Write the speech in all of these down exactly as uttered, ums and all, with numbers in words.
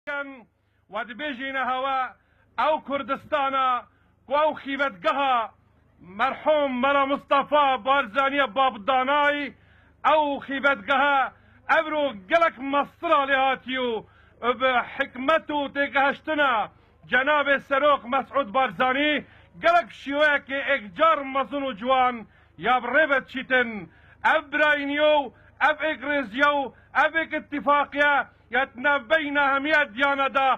Ken we dibêjîne hewe ew Kurdistana ku ew xîbetgeha merhûm Mela Mustafa Barzanî ye bab danay, ew xîbetgehe evro gelek mestir lê hatiye û bi hikmet û têgihiştina cenabê Serok Mesûd Barzanî gelek şêweyekê êkcar mezin û ciwan ya bi rê ve diçîtin. Ev birayîniye û ev êkrêziye û ev êk îtîfaqiye ya di navbeyna hemiya diyana de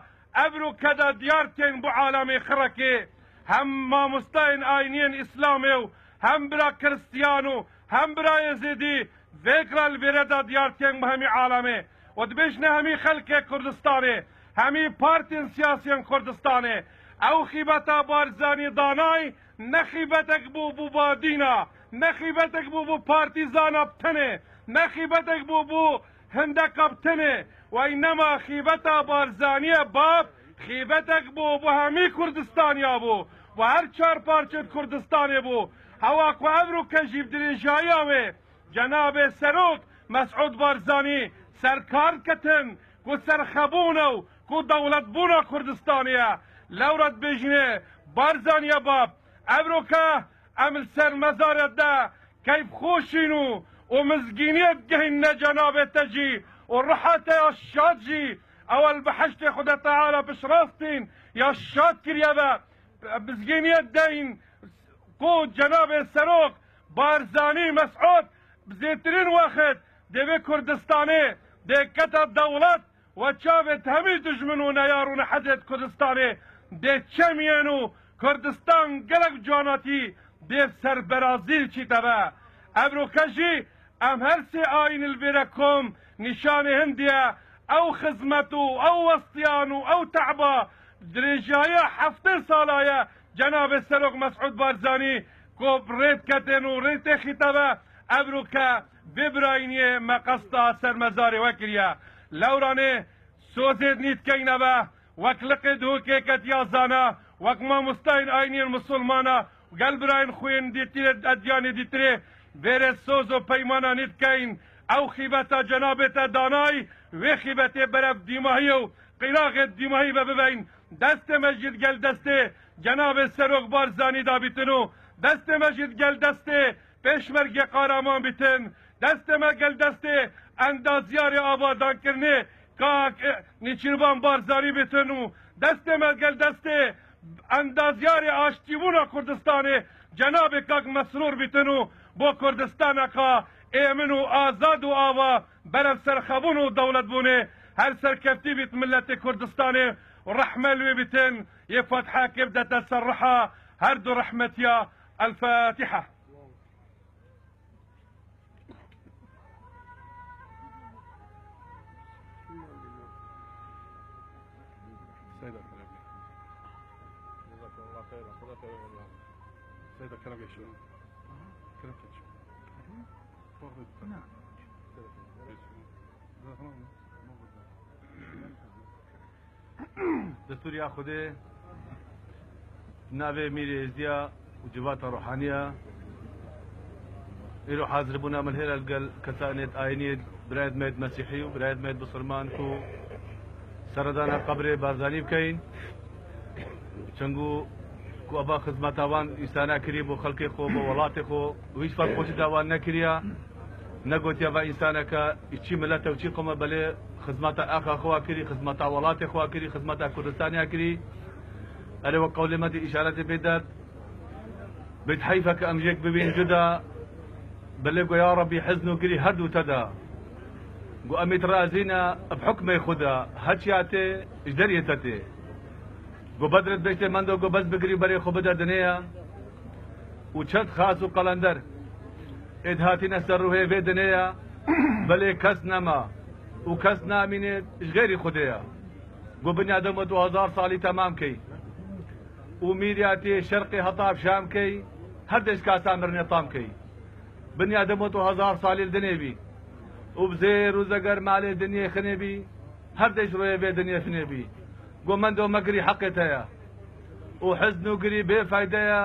evroke de diyar tên bo alemê xirekê. Hem mamostayên ayîniyên Îslamê û hem bira Kristiyan û hem bira Êzidî vê kira li vêre de diyar tên bo hemî alemê. Û dibêjine hemî xelkê Kurdistanê, hemî partiyên siyasiyên Kurdistanê, ew xîbeta Barzanî danay, ne xîbetek bû bû badîna, ne xîbetek bû bû partîzana bi tenê, ne xîbetek bû bû hindeka bi tenê. Wey nema xîbeta Barzanî ye bab, xîbetek bû bû hemî Kurdistaniya bû, bû her çar parçeyên Kurdistanê bû. Hewa ku evroke jî bi dirêjayiya wê cenabê Serok Mesûd Barzanî ser kar diketin ku serxebûn e û ku dewletbûna Kurdistanê ye. Lewra dibêjine Barzanî ye bab, evroke em li ser mezarê de keyfxweşîn û, û mizgîniyê digihînine cenabê te jî û ruha te ya şad jî ew li behiştê Xwedê Teala piştrastîn ya şad kiriye be. Mizgîniyê deyn ku cenabê Serok Barzanî Mesûd bi zêtirîn wext dê vê Kurdistanê dê kete dewlet we çavê hemî dijmin û neyar û nehezê di Kurdistanê dê çemiyên û Kurdistan gelek canatî dê serberazî çîte be. Evroke jî em her sê ayîn li vêre kom nîşanê hindî ye. Ew xizmet û ew westiyan û ew te'ba dirêjayiya heftê sala ye cenabê Serok Mesûd Barzanî ku bi rê diketin û rê têxîte be, evroke vê birayîniyê me qesta ser mezarê we kiriye. Lewranê sozê nî dikeyne be, wek liqê dihokê ketiya zana, wek mamostayên ayîniyên misilmana, gel birayên xwe yên dîtirê, edyanê dîtirê, vêrê soz û peymana nî dikeyn. Ew xîbeta cenabê te danay, wê xîbetê berev dîmahiyê û qîraxê dîmahî ve bibeyn. Destê me jî digel destê cenabê Serok Barzanî de bîtin û destê me jî digel destê pêşmergê qaraman bîtin. Destê me gel destê endaziyarê avadankirinê kak, e, Nêçîrvan Barzanî bîtin û destê me gel destê endaziyarê aştîbûna Kurdistanê cenabê kak Mesrûr bîtin û bo Kurdistaneka êmin û azad û ava berev serxebûn û dewletbûnê her serkeftî bît miletê Kurdistanê û rehme li wê bîtin. Yê Fatihekê bidete ser riha her du rehmetiya. El Fatiha. Seyda Kerem. Cezakallah hayran. Xweda te wê weriya. Seyda Kerem yaşıyor. Kerem kaç? Korkma. Seyda Kerem. Destûriya Xwedê, navê mîrê êzdiya û civata ruhaniya. Îro hazir bûna min hêra li gel kesanêt ayînî, birayêt me yêt mesîhî û birayêt me yêt bisilman ku seredana qebrê Barzanî bikeyin. Çengû ku eva xizmeta wan însana kirî bo xelkê xwe, bo welatê xwe, û hîç ferq xwe jî da wan nekiriya. Negotiya va însaneke ji çi milet e û çi qewm e, belê xizmeta axa xwe wa kirî, xizmeta welatê xwe wa kirî, xizmeta Kurdistanê ya kirî. Erê, wek qewlê me dî îşaretê bê derd. Bêt heyf e ke em jêk bibîn cuda. Belê go ya Rebî hizn û girî her du te da. Go em ê razî ne bi hukmê xwe de, heçiya tê ji deriyê te tê. Go Bedr dibêjtê mendo go bes bigirî û berê xwe bide dinê ye. Û çend xas û qelender êd hatîne ser ruhê vê dinê ye, belê kes nema û kes namîne ji xêrî Xwedê ye. Go binyadem û du hezar salî temam key û mîrya tê şerqê heta şam key, her deş kasa mirinê tam key. Binyadem û du hezar salî li dinê bî û bi zêr û zeger malê dinyê xinê bî, her deş royê vê dinyê finê bî. Go mendo me girî heqê te ye û hizn û girî bê fayde ye,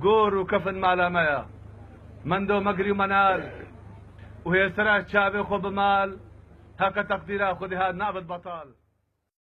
gor û kefin mala me ye. Mendo me girî menal û hêsira çavê xwe bi mal, heqe teqdîra Xwedê hat nabit betal.